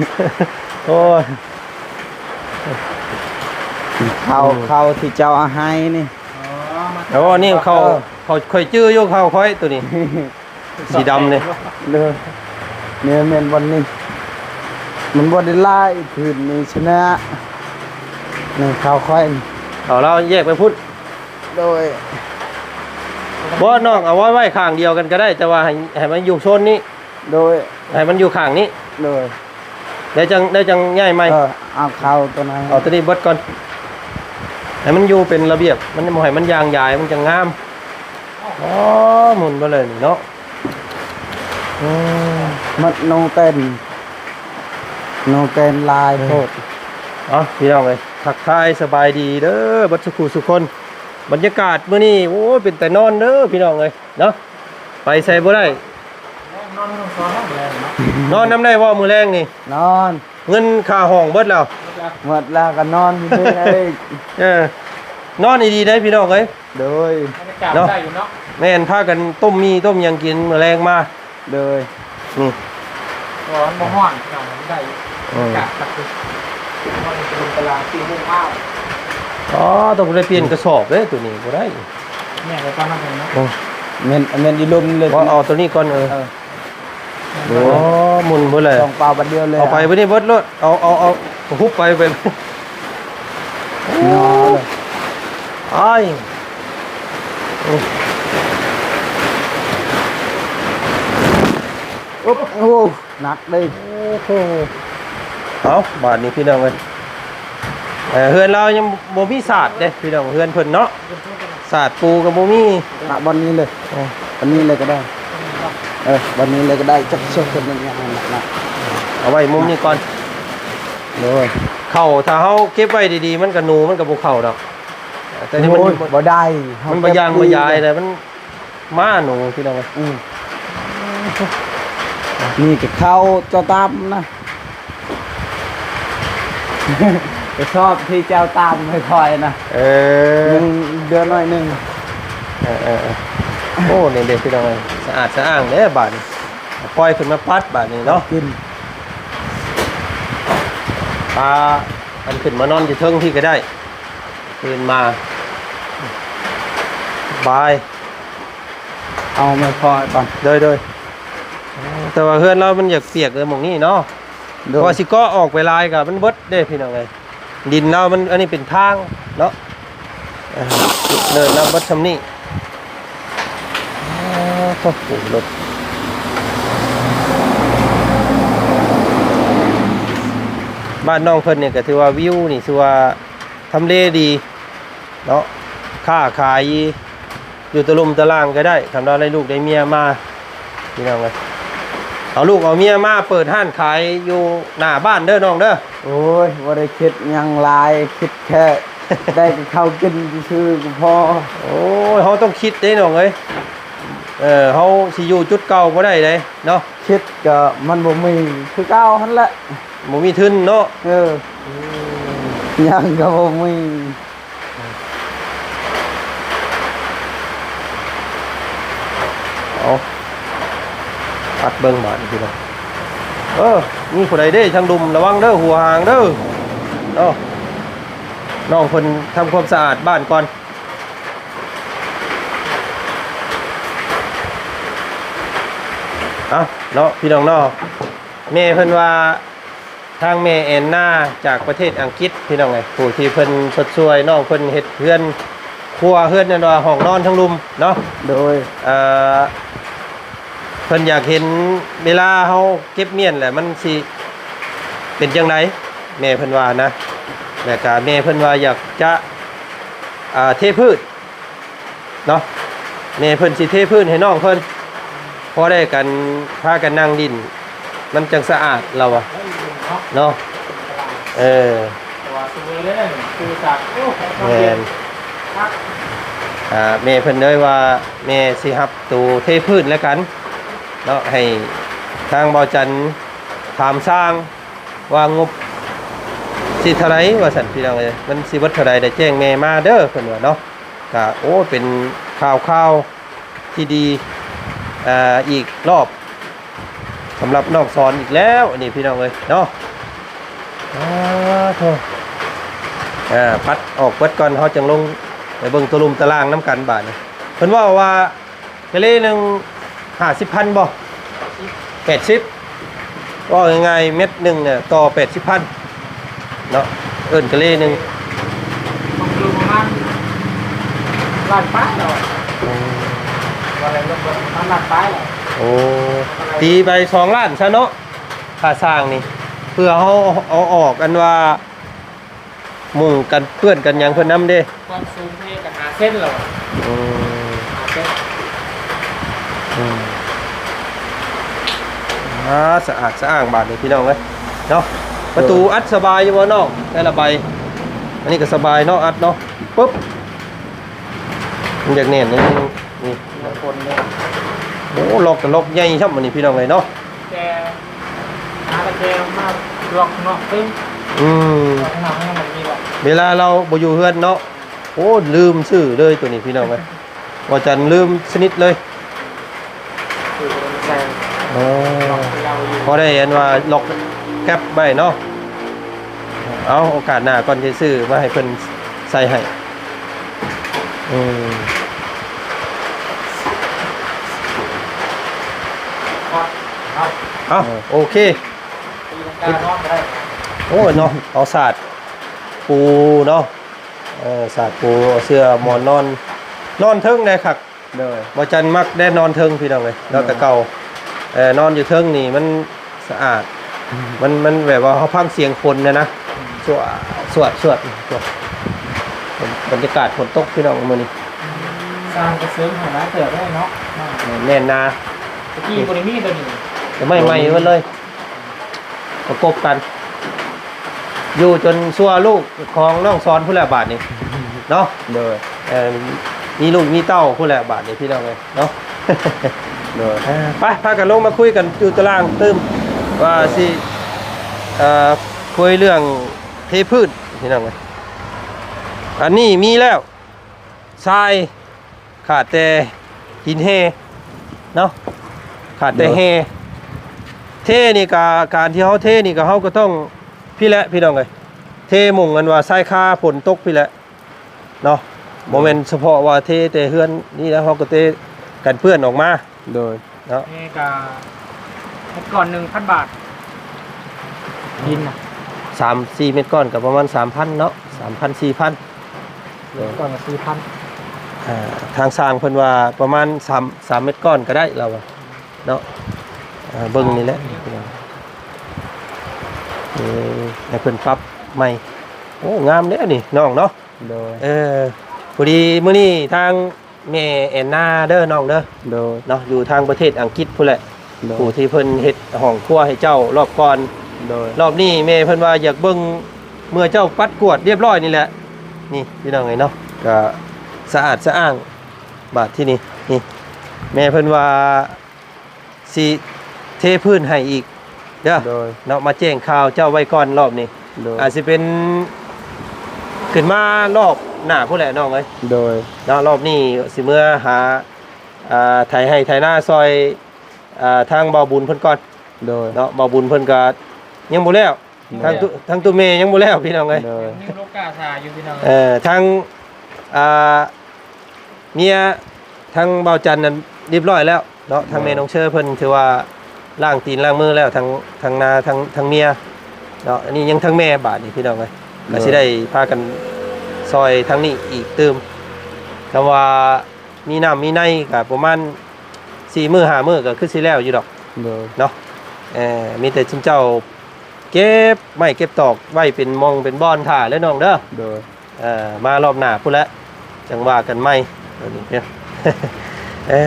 ໂອ້ຍ ເຂົ້າ ເຂົ້າທີ່ເຈົ້າເອົາໃຫ້ນີ້. ອໍ ມາ ໂອ້ ອັນນີ້ເຂົ້າ ເອີ ເຂົ້າ ຂ້ອຍຈື່ຢູ່ ເຂົ້າຂ້ອຍໂຕນີ້ ສີດຳນີ້. ເດີ ນີ້ແມ່ນບ່ອນນີ້ ມັນບໍ່ໄດ້ຫຼາຍ ພື້ນນີ້ຊະນະ ນີ້ເຂົ້າຂ້ອຍ ເອົາລາວແຍກໄປພຸ້ນ. ໂດຍ ບໍ່ ນ້ອງເອົາໄວ້ ໄວ້ຂ້າງດຽວກັນກໍໄດ້ ແຕ່ວ່າໃຫ້ ໃຫ້ມັນຢູ່ໂຊນນີ້. ໂດຍ ໃຫ້ມັນຢູ່ຂ້າງນີ້. ໂດຍ ດຽວຈັ່ງ ດຽວຈັ່ງຍ້າຍໃໝ່. ເອີ ເອົາເຂົ້າຕົວນັ້ນ ເອົາຕົວນີ້ເບິດກ່ອນ ໃຫ້ມັນຢູ່ເປັນລະບຽບ ມັນບໍ່ໃຫ້ມັນຍ່າງຢາຍ ມັນຈະງາມ. ອໍ ໝຸ່ນເບິດເລີຍນີ້ເນາະ. ອືມ ມັນໂນເຕັນ ໂນເຕັນຫຼາຍໂພດ. ເອົາ ພີ່ນ້ອງເອີຍ ທັກທາຍສະບາຍດີເດີ ເບິດສຸຂູສຸຄົນ. ບັນຍາກາດມື້ນີ້ ໂອ້ຍ ເປັນຕານອນເດີ ພີ່ນ້ອງເອີຍເນາະ. ໄປໃສບໍ່ໄດ້ ນອນນຳໄດ້ບໍ່ມື້ແລງນີ້? ນອນ. ເງິນຄ່າຫ້ອງເບິດແລ້ວ? ໝົດແລ້ວກໍນອນຢູ່ເທິງອີກ. ເອີ ນອນດີໆເດ້ພີ່ນ້ອງເອີຍ. ໂດຍ ເນາະ ແມ່ນ ພາກັນຕົ້ມໝີ່ຕົ້ມຫຍັງກິນມື້ແລງມາ. ໂດຍ ນີ້ ບໍ່ ມັນບໍ່ຮ້ອນ ພີ່ນ້ອງ ມັນໄດ້ຢູ່. ອືມ ອາກາດຄັກຢູ່ ນອນຢູ່ຕາລາງສີ່ໂມງເຊົ້າ. ອໍ ຕ້ອງໄດ້ປ່ຽນກະສອບເດ້ ໂຕນີ້ບໍ່ໄດ້. ແມ່ນ ເອົາຕົວນີ້ກ່ອນເອີ. ເອີ ໂອ້ ໝຸ່ນເບິດເລີຍ ສອງປາວບາດດຽວເລີຍ. ເອົາໄປບາດນີ້ເບິດໂລດ ເອົາ ເອົາ ເອົາ ຫຸບໄປ ໄປ ເນາະ ອ້າຍ ໂອ້ ໂອ້ ໜັກເດ້. ໂອ້ໂຫ ເອົາ ບາດນີ້ພີ່ນ້ອງເອີຍ ເອີ ເຮືອນລາວຍັງບໍ່ມີສາດເດ້ພີ່ນ້ອງ ເຮືອນເພິ່ນເນາະ ສາດປູກໍບໍ່ມີ. ນະ ບ່ອນນີ້ເລີຍ ເອີ ບ່ອນນີ້ເລີຍກໍໄດ້. ເອີ ບ່ອນນີ້ເລີຍກໍໄດ້ ຈັກຊອກເພິ່ນຍັງໜັກໆ ເອົາໄວ້ມຸມນີ້ກ່ອນ. ໂດຍ ເຂົ້າ ຖ້າເຮົາເກັບໄວ້ດີໆ ມັນກໍ ໜູມັນກໍບໍ່ເຂົ້າດອກ. ແຕ່ນີ້ມັນ ໂອ້ຍ ບໍ່ໄດ້ ມັນບໍ່ຍ່າງບໍ່ຢາຍແລ້ວ ມັນ ມາໜູພີ່ນ້ອງເອີຍ. ອືມ ນີ້ກໍເຂົ້າເຈົ້າຕຳນະ ກະສອບທີ່ເຈົ້າຕຳໃຫ້ຂ້ອຍນະ. ເອີ ຍັງເຫຼືອໜ້ອຍໜຶ່ງ. ເອີໆໆ ໂອ້ ນີ້ເດ້ພີ່ນ້ອງເອີຍ ສະອາດສະອ້າງເດ້ບາດນີ້. ປ່ອຍຂຶ້ນມາປັດບາດນີ້ເນາະ ກິນ ປາ ອັນຂຶ້ນມານອນຢູ່ເທິງພີ້ກໍໄດ້ ຕື່ນມາ ສະບາຍ. ເອົາໄມ້ພອຍກ່ອນ. ໂດຍໆ ແຕ່ວ່າເຮືອນລາວມັນຢາກປຽກເລີຍໝ່ອງນີ້ເນາະ. ໂດຍ ເພາະວ່າຊິເກາະອອກໄປຫຼາຍກໍມັນເບິດເດ້ພີ່ນ້ອງເອີຍ. ດິນລາວມັນ ອັນນີ້ເປັນທາງເນາະ. ເອີ ເດີນນຳເບິດຊ່ຳນີ້. ໂອ້ໂຫ ລົດ ບ້ານນ້ອງເພິ່ນນີ້ກໍຖືວ່າວິວນີ້ຖືວ່າ ທຳເລດີເນາະ ຄ້າຂາຍຢູ່ຕະລຸ່ມຕະລ່າງກໍໄດ້ ຄັນວ່າໄດ້ລູກໄດ້ເມຍມາ ພີ່ນ້ອງເອີຍ. ເອົາລູກເອົາເມຍມາເປີດຮ້ານຂາຍຢູ່ໜ້າບ້ານເດີນ້ອງເດີ. ໂອ້ຍ ບໍ່ໄດ້ຄິດຫຍັງຫຼາຍ ຄິດແຄ່ໄດ້ກັບເຂົາກິນຊື່ໆກໍພໍ. ໂອ້ຍ ເຮົາຕ້ອງຄິດເດ້ນ້ອງເອີຍ. ເອີ ເຮົາຊິຢູ່ຈຸດເກົ່າບໍ່ໄດ້ເດ້ເນາະ. ຄິດກໍມັນບໍ່ມີ ຄືເກົ່າຫັ້ນແຫຼະ. ບໍ່ມີທຶນເນາະ. ເອີ ອືມ ຫຍັງກໍບໍ່ມີ. ເອົາ ຕັດເບິ່ງບາດນີ້ພີ່ນ້ອງ. ເອີ ມີຜູ້ໃດເດ້ທາງລຸ່ມ ລະວັງເດີ ຫົວຫາງເດີເນາະ. ນ້ອງເພິ່ນທຳຄວາມສະອາດບ້ານກ່ອນ. ເອົາເນາະ ພີ່ນ້ອງເນາະ ແມ່ເພິ່ນວ່າ ທາງແມ່ແອນນາຈາກປະເທດອັງກິດ ພີ່ນ້ອງເອີຍ ຜູ້ທີ່ເພິ່ນຊົດຊ່ວຍນ້ອງເພິ່ນເຮັດເຮືອນຄົວ ເຮືອນນັ້ນວ່າຫ້ອງນອນທາງລຸ່ມເນາະ. ໂດຍ ເອີ ເພິ່ນຢາກເຫັນເວລາເຮົາເກັບມ້ຽນແຫຼະ ມັນຊິເປັນຈັ່ງໃດ ແມ່ເພິ່ນວ່ານະ. ແລ້ວກະແມ່ເພິ່ນວ່າຢາກຈະ ອ່າ ເທພື້ນ ເນາະ ແມ່ເພິ່ນຊິເທພື້ນໃຫ້ນ້ອງເພິ່ນ ພໍໄດ້ກັນ ພາກັນນັ່ງຫຼິ້ນ ມັນຈັ່ງສະອາດ ລາວວ່າເນາະ. ເອີ ແມ່ນ ອ່າ ແມ່ເພິ່ນເລີຍວ່າ ແມ່ຊິຮັບໂຕເທພື້ນແລ້ວກັນເນາະ ໃຫ້ທາງເບົາຈັນຖາມຊ່າງວ່າງົບຊິເທົ່າໃດວ່າຊັ້ນ ພີ່ນ້ອງເອີຍ ມັນຊິເບິດເທົ່າໃດ ໄດ້ແຈ້ງແມ່ມາເດີ ເພິ່ນວ່າເນາະ. ກະ ໂອ້ ເປັນຂ່າວຄາວທີ່ດີ ເອີ ອີກລອບ ສຳລັບນ້ອງສອນອີກແລ້ວ ອັນນີ້ພີ່ນ້ອງເອີຍເນາະ. ອາ ໂທ ເອີ ປັດອອກເບິດກ່ອນ ເຮົາຈັ່ງລົງໄປເບິ່ງຕົວລຸ່ມຕາລ່າງນຳກັນບາດນີ້. ເພິ່ນເວົ້າວ່າ ກະເລໜຶ່ງຫ້າສິບພັນບໍ່? ແປດສິບ ເວົ້າງ່າຍໆ ເມັດໜຶ່ງເນ່ຍຕໍ່ແປດສິບພັນເນາະ ເອີ້ນກະເລໜຶ່ງ ຕົກລົງປະມານລ້ານປາຍແລ້ວ ອືມ ວ່າໄດ້ລົງປະມານລ້ານປາຍແລ້ວ. ໂອ້ ຕີໄປສອງລ້ານຊະເນາະ ຄ່າສ້າງນີ້ ເພື່ອເຮົາເອົາອອກ ອັນວ່າມຸງກັນເປື້ອນກັນຫຍັງເພິ່ນນຳເດ້. ຄວາມສູງເພກໍຫ້າເຊັນແລ້ວ. ອືມ ຫ້າເຊັນ. ອືມ ອ່າ ສະອາດສະອ້າງບາດນີ້ພີ່ນ້ອງເອີຍເນາະ. ປະຕູອັດສະບາຍຢູ່ບໍ່ນ້ອງ? ແຕ່ລະໃບ ອັນນີ້ກໍສະບາຍເນາະ ອັດເນາະ. ປຶບ ມັນຢາກແໜ້ນໜ້ອຍໜຶ່ງນີ້. ໂອ້ ລັອກກໍລັອກໃຫຍ່ຊ້ຳອັນນີ້ພີ່ນ້ອງເອີຍເນາະ. ແຕ່ ຫາຕະແກມາລັອກນອກເຕີມ. ອືມ ລັອກນອກໃຫ້ມັນມີບໍ່? ເວລາລາວບໍ່ຢູ່ເຮືອນເນາະ. ໂອ້ ລືມຊື້ເລີຍໂຕນີ້ພີ່ນ້ອງເອີຍ. ບໍ່ຈັນລືມສະໜິດເລີຍ. ຊື້ບໍ່ໄດ້ໃສ່. ອໍ ລັອກເຮົາຢູ່ ພໍໄດ້ອັນວ່າລັອກແກັບໄວ້ເນາະ. ເອົາ ໂອກາດໜ້າກ່ອນຊິຊື້ມາໃຫ້ເພິ່ນໃສ່ໃຫ້. ອືມ ເອົາ ໂອເຄ. ໂອ້ຍເນາະ ເອົາສາດປູເນາະ. ເອີ ສາດປູ ເອົາເສື່ອໝອນນອນ ນອນເທິງໄດ້ຄັກ. ໂດຍ ບໍ່ຈັນມັກແດ່ນອນເທິງພີ່ນ້ອງເອີຍເນາະ. ໂດຍ ແຕ່ເກົ່າ ເອີ ນອນຢູ່ເທິງນີ້ມັນສະອາດ. ອືມ ມັນ ມັນແບບວ່າເຮົາຟັງສຽງຝົນນະນະ. ອືມ ສວດ ສວດ ສວດ ບັນຍາກາດຝົນຕົກພີ່ນ້ອງມື້ນີ້. ສ້າງກະເສີມໃຫ້ຫຼາຍເຕີບເດ້ເນາະ. ແມ່ນນາ ຕະກີ້ບໍ່ໄດ້ມີໂຕນີ້ ແຕ່ໄມ້ໃໝ່ໝົດເລີຍ ປະກົບກັນ ຢູ່ຈົນຊົ່ວລູກຂອງນ້ອງສອນພຸ້ນແຫຼະບາດນີ້ເນາະ. ໂດຍ ເອີ ມີລູກມີເຕົ້າພຸ້ນແຫຼະບາດນີ້ພີ່ນ້ອງເອີຍເນາະ. ໂດຍ ເອີ ໄປ ພາກັນລົງມາຄຸຍກັນຢູ່ຕາລ່າງຕື່ມ ວ່າຊິ ເອີ ຄຸຍເລື່ອງເທພື້ນພີ່ນ້ອງເອີຍ. ອັນນີ້ມີແລ້ວ ຊາຍ ຂາດແຕ່ຫີນແຮ່ເນາະ ຂາດແຕ່ແຮ່. ໂດຍ ເທນີ້ກະ ການທີ່ເຮົາເທນີ້ກະ ເຮົາກໍຕ້ອງ ພີ້ແຫຼະພີ່ນ້ອງເອີຍ ເທໝ່ອງອັນວ່າຊາຍຄາຝົນຕົກພີ້ແຫຼະເນາະ. ໂດຍ ບໍ່ແມ່ນສະເພາະວ່າເທແຕ່ເຮືອນນີ້ແລ້ວ ເຮົາກໍເທກັນເປື້ອນອອກມາ. ໂດຍ ເນາະ ນີ້ກະເມັດກ້ອນໜຶ່ງພັນບາດ ດິນນະ ສາມສີ່ເມັດກ້ອນກໍປະມານສາມພັນເນາະ ສາມພັນ ສີ່ພັນ. ເມັດກ້ອນກໍສີ່ພັນ. ອ່າ ທາງຊ່າງເພິ່ນວ່າປະມານສາມ ສາມເມັດກ້ອນກໍໄດ້ລາວວ່າເນາະ. ອ່າ ເບິ່ງນີ້ແຫຼະ ເອີ ໃຫ້ເພິ່ນປັບໃໝ່. ໂອ້ ງາມເດ້ນີ້ນ້ອງເນາະ. ໂດຍ ເອີ ພໍດີມື້ນີ້ທາງ ແມ່ແອນນາເດີນ້ອງເດີ. ໂດຍ ເນາະ ຢູ່ທາງປະເທດອັງກິດພຸ້ນແຫຼະ. ໂດຍ ຜູ້ທີ່ເພິ່ນເຮັດຫ້ອງຄົວໃຫ້ເຈົ້າລອບກ່ອນ. ໂດຍ ລອບນີ້ແມ່ເພິ່ນວ່າຢາກເບິ່ງເມື່ອເຈົ້າປັດກວາດລຽບຮ້ອຍນີ້ແຫຼະ. ນີ້ພີ່ນ້ອງເອີຍເນາະ ກະສະອາດສະອ້າງ. ບາດທີນີ້ ນີ້ ແມ່ເພິ່ນວ່າ ຊິເທພື້ນໃຫ້ອີກເດີ. ໂດຍ ເນາະ ມາແຈ້ງຂ່າວເຈົ້າໄວ້ກ່ອນລອບນີ້. ໂດຍ ອາດຊິເປັນຂຶ້ນມາລອບໜ້າພຸ້ນແຫຼະນ້ອງເອີຍ. ໂດຍ ເນາະ ລອບນີ້ຊິເມືອຫາ ອ່າ ໄຖໄຮ່ໄຖນາຊ່ອຍ ອ່າ ທາງບ່າວບຸນເພິ່ນກ່ອນ. ໂດຍ ເນາະ ບ່າວບຸນເພິ່ນກະຍັງບໍ່ແລ້ວ. ໂດຍ ທາງຕຸ ທາງຕຸແມ່ຍັງບໍ່ແລ້ວພີ່ນ້ອງເອີຍ. ໂດຍ ຍັງໂລກາສາຢູ່ພີ່ນ້ອງ. ເອີ ທາງ ອ່າ ເມຍທາງບ່າວຈັນນັ້ນຮຽບຮ້ອຍແລ້ວເນາະ. ທາງແມ່ ໂດຍ ນ້ອງເຊີເພິ່ນຖືວ່າລ້າງຕີນລ້າງມືແລ້ວ ທັງ ທັງໜ້າ ທັງ ທັງເມຍເນາະ. ອັນນີ້ຍັງທັງແມ່ບາດນີ້ພີ່ນ້ອງເອີຍ. ໂດຍ ກໍຊິໄດ້ພາກັນຊ່ອຍທາງນີ້ອີກຕື່ມ. ຄຳວ່າມີນ້ຳມີໃນກໍປະມານສີ່ມື້ຫ້າມື້ກໍຄືຊິແລ້ວຢູ່ດອກ. ໂດຍ ເນາະ ເອີ ມີແຕ່ຊຸມເຈົ້າເກັບໄມ້ເກັບຕອກໄວ້ເປັນໝ່ອງເປັນບ່ອນຖ້າເດີນ້ອງເດີ. ໂດຍ ເອີ ມາລອບໜ້າພຸ້ນແຫຼະ ຈັ່ງວ່າກັນໃໝ່. ເອີ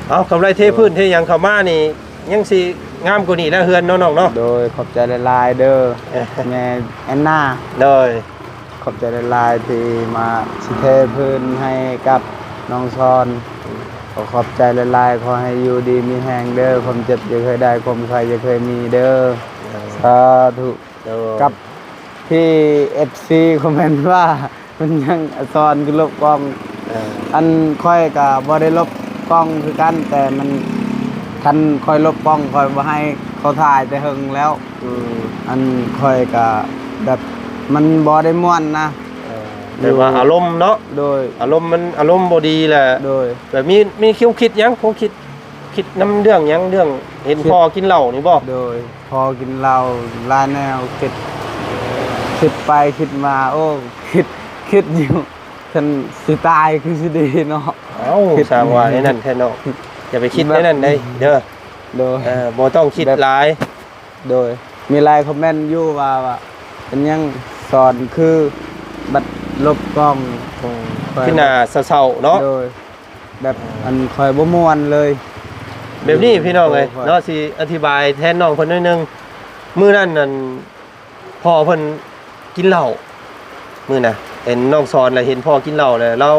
ເອົາ ກຳໄລເທພື້ນເທຫຍັງເຂົ້າມານີ້ ຍັງຊິງາມກວ່ານີ້ແຫຼະເຮືອນເນາະນ້ອງເນາະ. ໂດຍ ຂອບໃຈຫຼາຍໆເດີ ແມ່ແອນນາ. ໂດຍ ຂອບໃຈຫຼາຍໆທີ່ມາຊິເທພື້ນໃຫ້ກັບນ້ອງຊອນ. ຂໍຂອບໃຈຫຼາຍໆ ຂໍໃຫ້ຢູ່ດີມີແຮງເດີ ຄວາມເຈັບຢ່າເຄີຍໄດ້ ຄວາມໄຂ້ຢ່າເຄີຍມີເດີ. ໂດຍ ສາທຸ. ໂດຍ ກັບທີ່ເອັຟຊີຄອມເມັນວ່າ ເພິ່ນຍັງອາສອນຄືລົບກ້ອງ. ເອີ ອັນຂ້ອຍກະບໍ່ໄດ້ລົບກ້ອງຄືກັນ ແຕ່ມັນ ຄັນຂ້ອຍລົບກ້ອງ ຂ້ອຍບໍ່ໃຫ້ເຂົາຖ່າຍແຕ່ເຫິງແລ້ວ. ອືມ ອັນຂ້ອຍກະແບບ ມັນບໍ່ໄດ້ມ່ວນນະ. ເອີ ແບບວ່າ ຢູ່ ອາລົມເນາະ. ໂດຍ ອາລົມມັນ ອາລົມບໍ່ດີແຫຼະ. ໂດຍ ແບບມີ ມີຄວາມຄິດຫຍັງ ຄວາມຄິດ ຄິດນຳເລື່ອງຫຍັງ ເລື່ອງເຫັນ ຄິດ ພໍ່ກິນເຫຼົ້ານີ້ບໍ່? ໂດຍ ພໍ່ກິນເຫຼົ້າຫຼາຍແນວ ຄິດ ຄິດໄປຄິດມາ ໂອ້ ຄິດ ຄິດຢູ່ ຄັນຊິຕາຍຄືຊິດີເນາະ. ເອົ້າ ຄິດ ຊ່າງວ່າແນວນັ້ນແທ້ເນາະ ຢ່າໄປຄິດແບບ ແນວນັ້ນເດີ. ໂດຍ ເອີ ບໍ່ຕ້ອງຄິດ ແບບ ຫຼາຍ. ໂດຍ ມີຫຼາຍຄອມເມັນຢູ່ວ່າ ວ່າເປັນຫຍັງສອນຄືບັດລົບກ້ອງ ໂອ້ ຂ້ອຍ ຄືໜ້າເສົ້າໆເນາະ ໂດຍ ແບບ ອັນ ຂ້ອຍບໍ່ມ່ວນເລີຍ ແບບນີ້ພີ່ນ້ອງເອີຍ ໂດຍ ເນາະ ຊິອະທິບາຍແທນນ້ອງເພິ່ນໜ້ອຍໜຶ່ງ ມື້ນັ້ນນັ້ນ ພໍ່ເພິ່ນກິນເຫຼົ້າ ມື້ນະ ເຫັນນ້ອງສອນແລ້ວ ເຫັນພໍ່ກິນເຫຼົ້າແລ້ວ ລາວ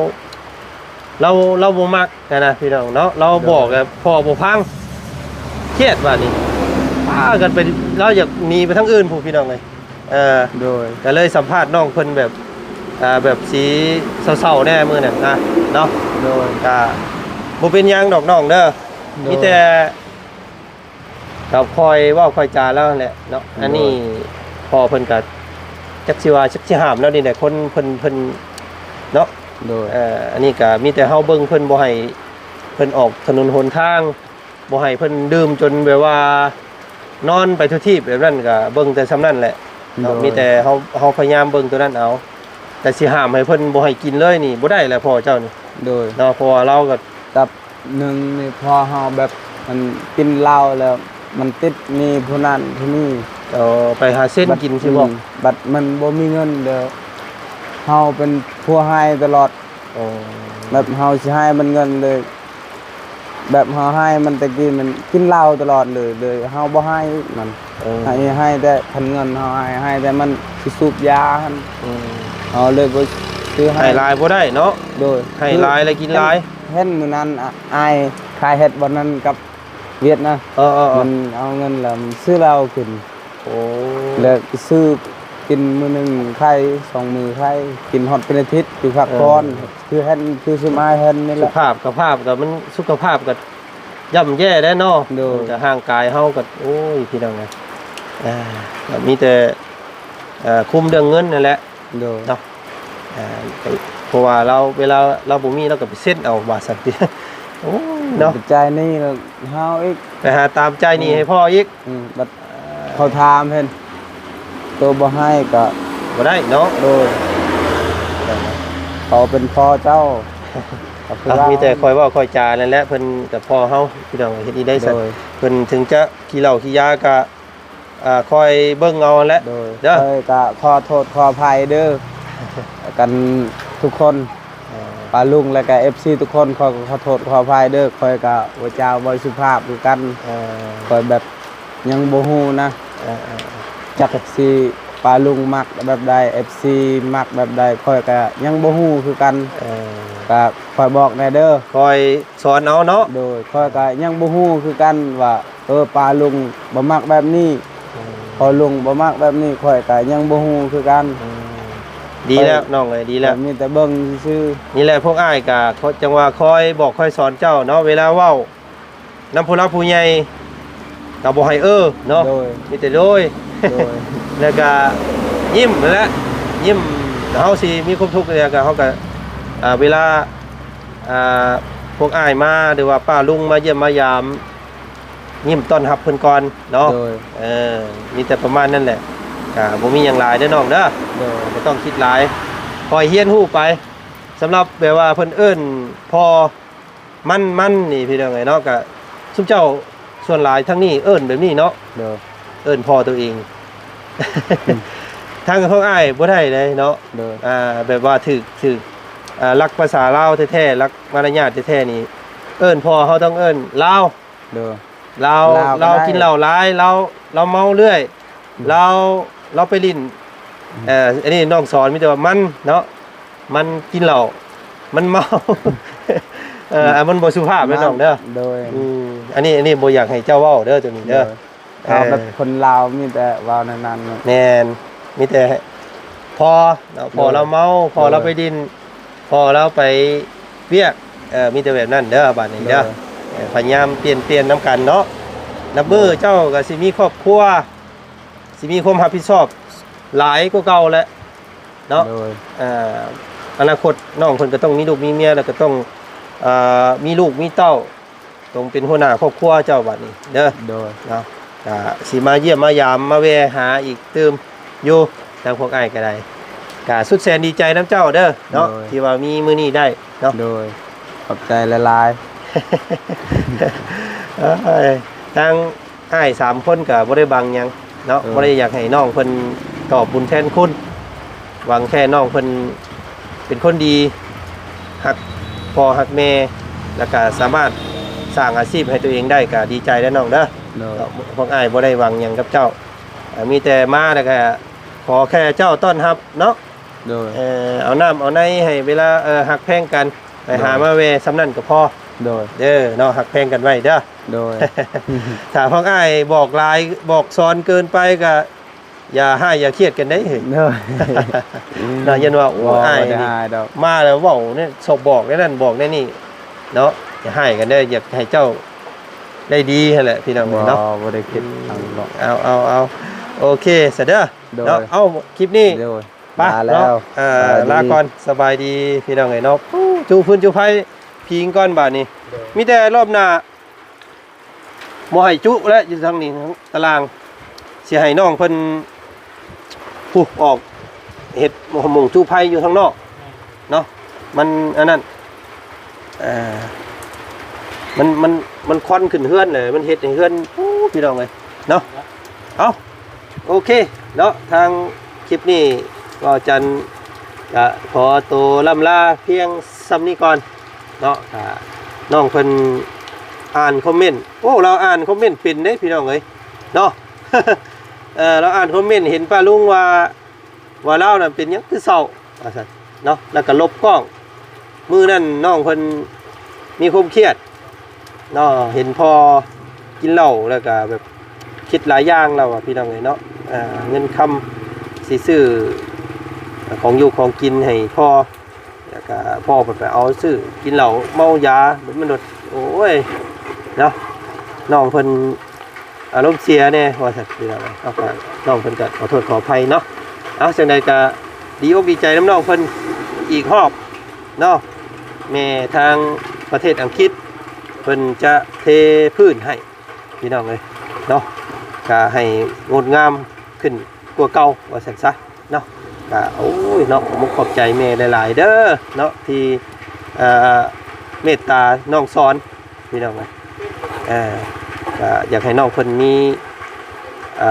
ລາວ ລາວບໍ່ມັກຫັ້ນນະພີ່ນ້ອງເນາະ ລາວບອກແລ້ວ ໂດຍ ພໍ່ບໍ່ຟັງ ຄຽດບາດນີ້ ພາກັນໄປ ລາວຢາກໜີໄປທາງອື່ນພຸ້ນພີ່ນ້ອງເອີຍ ເອີ ໂດຍ ກໍເລີຍສຳພາດນ້ອງເພິ່ນແບບ ອ່າ ແບບຊິເສົ້າໆແດ່ມື້ນັ້ນນະເນາະ ໂດຍ ກໍບໍ່ເປັນຫຍັງດອກນ້ອງເດີ ໂດຍ ມີແຕ່ ກໍຄ່ອຍເວົ້າຄ່ອຍຈາລາວຫັ້ນແຫຼະເນາະ ໂດຍ ອັນນີ້ພໍ່ເພິ່ນກໍຈັກຊິວ່າ ຈັກຊິຫ້າມແນວໃດແຫຼະ ຄົນເພິ່ນ ເພິ່ນເນາະ ໂດຍ ເອີ ອັນນີ້ກໍມີແຕ່ເຮົາເບິ່ງເພິ່ນ ບໍ່ໃຫ້ເພິ່ນອອກຖະໜົນຫົນທາງ ບໍ່ໃຫ້ເພິ່ນດື່ມຈົນແບບວ່ານອນໄປທົ່ວທີບແບບນັ້ນ ກໍເບິ່ງແຕ່ສ່ຳນັ້ນແຫຼະເນາະ ໂດຍ ມີແຕ່ເຮົາ ເຮົາພະຍາຍາມເບິ່ງຕົວນັ້ນເອົາ ແຕ່ຊິຫ້າມໃຫ້ເພິ່ນບໍ່ໃຫ້ກິນເລີຍນີ້ບໍ່ໄດ້ແຫຼະພໍ່ເຈົ້ານີ້ ໂດຍ ເນາະ ເພາະວ່າລາວກໍ ກັບໜຶ່ງນີ້ ພໍເຮົາແບບ ມັນກິນເຫຼົ້າແລ້ວ ມັນຕິດໜີ້ຜູ້ນັ້ນຜູ້ນີ້ ເອີ ໄປຫາເຊັນກິນຊິບໍ? ອືມ ບັດມັນບໍ່ມີເງິນແລ້ວ ເຮົາເປັນຜູ້ໃຫ້ຕະຫຼອດ ໂອ້ ແບບເຮົາຊິໃຫ້ມັນເງິນເລີຍ ແບບເຮົາໃຫ້ມັນແຕ່ກີ້ ມັນກິນເຫຼົ້າຕະຫຼອດເລີຍ ເລີຍເຮົາບໍ່ໃຫ້ມັນ ເອີ ໃຫ້ ໃຫ້ແຕ່ຄັນເງິນເຮົາໃຫ້ ໃຫ້ແຕ່ມັນຊິສູບຢາຫັ້ນ ອືມ ເຮົາເລີຍບໍ່ຊື້ໃຫ້ ໃຫ້ຫຼາຍບໍ່ໄດ້ເນາະ ໂດຍ ໃຫ້ຫຼາຍແລ້ວກິນຫຼາຍ ເຫັນ ເຫັນມື້ນັ້ນ ອາ ອ້າຍຂາຍເຫັດບ່ອນນັ້ນກັບຫວຽດນະ ເອີໆໆ ມັນເອົາເງິນແລ້ວມັນຊື້ເຫຼົ້າກິນ ໂອ້ ແລ້ວຊື້ກິນມື້ໜຶ່ງໄຂ່ ສອງມື້ໄຂ່ ກິນຮອດເປັນອາທິດ ຢູ່ພັກຜ່ອນ ເອີ ຄືເຫັນ ຄືຊຸມອ້າຍເຫັນນີ້ແຫຼະ ສະພາບ ສະພາບກໍມັນ ສຸຂະພາບກໍ ຍ່ຳແຍ່ແລ້ວເນາະ ໂດຍ ແຕ່ຮ່າງກາຍເຮົາກໍ ໂອ້ຍ ພີ່ນ້ອງເອີຍ ອ່າ ກໍມີແຕ່ ເອີ ຄຸມເລື່ອງເງິນນັ້ນແຫຼະ ໂດຍ ເນາະ ອ່າ ເພາະວ່າລາວ ເວລາລາວບໍ່ມີ ລາວກໍໄປເຊັນເອົາວ່າຊັ້ນຕິ ໂອ້ຍ ເນາະ ໄປຈ່າຍໜີ້ແລ້ວເຮົາອີກ ໄປຫາຕາມຈ່າຍໜີ້ໃຫ້ພໍ່ອີກ ອືມ ບັດ ເອີ ເຂົາຖາມເຫັນ ໂຕບໍ່ໃຫ້ກໍບໍ່ໄດ້ເນາະ ໂດຍ ເຂົາເປັນພໍ່ເຈົ້າ ກໍຄືວ່າ ມີແຕ່ຄ່ອຍເວົ້າຄ່ອຍຈານັ້ນແຫຼະ ເພິ່ນກໍພໍ່ເຮົາ ພີ່ນ້ອງເອີຍ ເຮັດອີ່ໄດ້ຊັ້ນ ໂດຍ ເພິ່ນເຖິງຈະຂີ້ເຫຼົ້າຂີ້ຢາກໍ ອ່າ ຄ່ອຍເບິ່ງເອົາແຫຼະ ໂດຍ ເດີ ຂ້ອຍກໍຂໍໂທດຂໍອະໄພເດີ ກັນທຸກຄົນ ເອີ ປ້າລຸງ ແລະກະເອັຟຊີທຸກຄົນ ຂ້ອຍກໍຂໍໂທດຂໍອະໄພເດີ ຂ້ອຍກໍເວົ້າຈາບໍ່ສຸພາບຄືກັນ ເອີ ຂ້ອຍແບບຍັງບໍ່ຮູ້ນະ ເອີໆໆ ຈັກຊິປ້າລຸງມັກແບບໃດ ເອັຟຊີມັກແບບໃດ ຂ້ອຍກໍຍັງບໍ່ຮູ້ຄືກັນ ເອີ ກໍຂ້ອຍບອກແດ່ເດີ ຂ້ອຍສອນເອົາເນາະ ໂດຍ ຂ້ອຍກໍຍັງບໍ່ຮູ້ຄືກັນວ່າ ເອີ ປ້າລຸງບໍ່ມັກແບບນີ້ ອືມ ພໍ່ລຸງບໍ່ມັກແບບນີ້ ຂ້ອຍກໍຍັງບໍ່ຮູ້ຄືກັນ ອືມ ດີແລ້ວນ້ອງເອີຍ ດີແລ້ວ ຂ້ອຍມີແຕ່ເບິ່ງຊື່ໆ ນີ້ແຫຼະພວກອ້າຍກໍ ຈັ່ງວ່າຄອຍບອກຄອຍສອນເຈົ້າເນາະ ເວລາເວົ້ານຳຜູ້ຫຼັກຜູ້ໃຫຍ່ກໍບໍ່ໃຫ້ເອີເນາະ ໂດຍ ມີແຕ່ໂດຍ ໂດຍ ແລ້ວກໍຍິ້ມຫັ້ນແຫຼະ ຍິ້ມ ເຮົາຊິມີຄວາມທຸກແລ້ວກໍ ເຮົາກໍ ອ່າ ເວລາ ອ່າ ພວກອ້າຍມາ ຫຼືວ່າປ້າລຸງມາຢ້ຽມມາຢາມ ຍິ້ມຕ້ອນຮັບເພິ່ນກ່ອນເນາະ ໂດຍ ເອີ ມີແຕ່ປະມານນັ້ນແຫຼະ ກໍບໍ່ມີຫຍັງຫຼາຍເດີນ້ອງເດີ ໂດຍ ບໍ່ຕ້ອງຄິດຫຼາຍ ຄ່ອຍຮຽນຮູ້ໄປ ສຳລັບແບບວ່າເພິ່ນເອີ້ນພໍ່ມັນໆນີ້ ພີ່ນ້ອງເອີຍເນາະ ກໍຊຸມເຈົ້າສ່ວນຫຼາຍທາງນີ້ເອີ້ນແບບນີ້ເນາະ ໂດຍ ເອີ້ນພໍ່ຕົວເອງ ອືມ ທາງພວກອ້າຍບໍ່ໄດ້ເດ້ເນາະ ໂດຍ ອ່າ ແບບວ່າຖືກ ຖືກ ອ່າ ຫຼັກພາສາລາວແທ້ໆ ຫຼັກມາລະຍາດແທ້ໆນີ້ ເອີ້ນພໍ່ເຮົາຕ້ອງເອີ້ນລາວ ໂດຍ ລາວ ລາວກໍ ລາວກິນເຫຼົ້າຫຼາຍ ລາວ ລາວເມົາເລື້ອຍ ອືມ ລາວ ລາວໄປຫຼິ້ນ ອືມ ເອີ ອັນນີ້ນ້ອງສອນມີແຕ່ວ່າມັນເນາະ ມັນກິນເຫຼົ້າ ມັນເມົາ ເອີ ອືມ ອັນມັນບໍ່ສຸພາບເດີນ້ອງເດີ ໂດຍ ອືມ ອັນນີ້ ອັນນີ້ບໍ່ຢາກໃຫ້ເຈົ້າເວົ້າເດີຕົວນີ້ເດີ ໂດຍ ເອີ ເຮົາແບບຄົນລາວມີແຕ່ເວົ້າແນວນັ້ນເນາະ ແມ່ນ ມີແຕ່ພໍ່ເນາະ ໂດຍ ພໍ່ລາວເມົາ ພໍ່ລາວ ໂດຍ ໄປຫຼິ້ນ ພໍ່ລາວໄປວຽກ ເອີ ມີແຕ່ແບບນັ້ນເດີ ບາດນີ້ເດີ ໂດຍ ເອີ ພະຍາຍາມປ່ຽນ ປ່ຽນນຳກັນເນາະ ນັບມື້ ໂດຍ ເຈົ້າກໍຊິມີຄອບຄົວ ຊິມີຄວາມຮັບຜິດຊອບຫຼາຍກວ່າເກົ່າແຫຼະເນາະ ໂດຍ ເອີ ອະນາຄົດນ້ອງເພິ່ນກໍຕ້ອງມີລູກມີເມຍ ແລ້ວກໍຕ້ອງ ເອີ ມີລູກມີເຕົ້າ ຕ້ອງເປັນຫົວໜ້າຄອບຄົວເຈົ້າບາດນີ້ເດີ ໂດຍ ເນາະ ກະຊິມາຢ້ຽມມາຢາມມາແວ່ຫາອີກຕື່ມຢູ່ ທາງພວກອ້າຍກໍໄດ້ ກະສຸດແສນດີໃຈນຳເຈົ້າເດີເນາະ ໂດຍ ທີ່ວ່າມີມື້ນີ້ໄດ້ເນາະ ໂດຍ ຂອບໃຈຫຼາຍໆ ເອີຍ ທາງອ້າຍສາມຄົນກໍບໍ່ໄດ້ບັງຫຍັງ ເນາະ ເອີ ບໍ່ໄດ້ຢາກໃຫ້ນ້ອງເພິ່ນຕອບບຸນແທນຄຸນ ຫວັງແຄ່ນ້ອງເພິ່ນເປັນຄົນດີ ຮັກພໍ່ຮັກແມ່ ແລ້ວກະສາມາດສ້າງອາຊີບໃຫ້ຕົວເອງໄດ້ ກະດີໃຈແລ້ວນ້ອງເດີ ໂດຍ ເນາະ ພວກອ້າຍບໍ່ໄດ້ຫວັງຫຍັງກັບເຈົ້າ ເອີ ມີແຕ່ມາແລ້ວກະຂໍແຄ່ເຈົ້າຕ້ອນຮັບເນາະ ໂດຍ ເອີ ເອົານ້ຳເອົາໃນໃຫ້ເວລາ ເອີ ຮັກແພງກັນ ໄປຫາມາແວ່ສ່ຳນັ້ນກໍພໍ ໂດຍ ເດີເນາະ ຮັກແພງກັນໄວ້ເດີ ໂດຍ ຖ້າພວກອ້າຍບອກຫຼາຍ ບອກສອນເກີນໄປກໍຢ່າຮ້າຍຢ່າຄຽດກັນເດ້ ໂດຍ ເນາະ ຢ້ານວ່າ ໂອ້ ອ້າຍນີ້ ມາແລ້ວເວົ້າແນວຊອບບອກແນວນັ້ນບອກແນວນີ້ເນາະ ຢ່າຮ້າຍກັນເດີ ຢາກໃຫ້ເຈົ້າໄດ້ດີຫັ້ນແຫຼະ ພີ່ນ້ອງເອີຍເນາະ ບໍ່ໄດ້ຄິດຫຍັງດອກ ເອົາ ເອົາ ເອົາ ໂອເຄຊະເດີ ໂດຍ ເນາະ ເອົາ ຄລິບນີ້ ໂດຍ ໄປ ລາແລ້ວ ເນາະ ເອີ ສະບາຍດີ ລາກ່ອນ ສະບາຍດີພີ່ນ້ອງເອີຍເນາະ ຈູ້ຟືນຈູ້ໄຟພິງກ່ອນບາດນີ້ ໂດຍ ມີແຕ່ລອບໜ້າບໍ່ໃຫ້ຈຸແລ້ວ ຢູ່ທາງນີ້ຕາລາງ ຊິໃຫ້ນ້ອງເພິ່ນ ຜູ້ອອກເຮັດໝົງຈູ້ໄຟຢູ່ທາງນອກເນາະ ມັນອັນນັ້ນ ເອີ ມັນ ມັນ ມັນຄວັນຂຶ້ນເຮືອນເລີຍ ມັນເຮັດໃຫ້ເຮືອນ ໂອ້ ພີ່ນ້ອງເອີຍເນາະ ເອົາ ໂອເຄເນາະ ທາງຄລິບນີ້ ເວົ້າຈັນກະຂໍໂຕລ່ຳລາພຽງສ່ຳນີ້ກ່ອນເນາະ ຖ້ານ້ອງເພິ່ນອ່ານຄອມເມັນ ໂອ້ ລາວອ່ານຄອມເມັນເປັນເດ້ພີ່ນ້ອງເອີຍເນາະ ເອີ ລາວອ່ານຄອມເມັນເຫັນປ້າລຸງວ່າ ວ່າລາວນັ້ນເປັນຫຍັງຄືເສົ້າວ່າຊັ້ນເນາະ ແລ້ວກໍລົບກ້ອງ ມື້ນັ້ນນ້ອງເພິ່ນມີຄວາມຄຽດເນາະ ເຫັນພໍ່ກິນເຫຼົ້າ ແລ້ວກໍແບບຄິດຫຼາຍຢ່າງ ລາວວ່າ ພີ່ນ້ອງເອີຍເນາະ ເງິນຄຳຊິຊື້ຂອງຢູ່ຂອງກິນໃຫ້ພໍ່ ແລ້ວກະພໍ່ເພິ່ນໄປເອົາຊື້ກິນເຫຼົ້າເມົາຢາ ມັນໂດດ ໂອ້ຍ ເນາະ ນ້ອງເພິ່ນອາລົມເສຍແດ່ວ່າຊັ້ນ ພີ່ນ້ອງເອີຍ ເນາະ ກໍນ້ອງເພິ່ນກໍຂໍໂທດຂໍອະໄພເນາະ ເອົາ ຈັ່ງໃດກໍດີອົກດີໃຈນຳນ້ອງເພິ່ນອີກຮອບເນາະ ແມ່ທາງປະເທດອັງກິດ ເພິ່ນຈະເທພື້ນໃຫ້ ພີ່ນ້ອງເອີຍເນາະ ກໍໃຫ້ງົດງາມຂຶ້ນກວ່າເກົ່າວ່າຊັ້ນຊະ ເນາະ ກະ ໂອ້ຍ ເນາະ ຂອບອົກຂອບໃຈແມ່ຫຼາຍໆເດີເນາະ ທີ່ ເອີ ເມດຕານ້ອງສອນ ພີ່ນ້ອງເອີຍ ເອີ ກະຢາກໃຫ້ນ້ອງເພິ່ນມີ ເອີ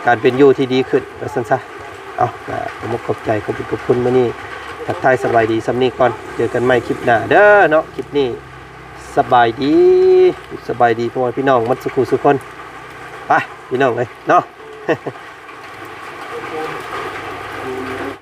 ການເປັນຢູ່ທີ່ດີຂຶ້ນວ່າຊັ້ນຊະ ເອົາ ກະຂອບອົກຂອບໃຈ ຂອບຄຸນ ຂອບຄຸນ ມື້ນີ້ທັກທາຍສະບາຍດີສ່ຳນີ້ກ່ອນ ເຈີກັນໃໝ່ຄລິບໜ້າເດີເນາະ ຄລິບນີ້ສະບາຍດີ ສະບາຍດີພໍ່ແມ່ພີ່ນ້ອງໝົດສູ່ຄູ່ສູ່ຄົນ ໄປ ພີ່ນ້ອງເອີຍເນາະ.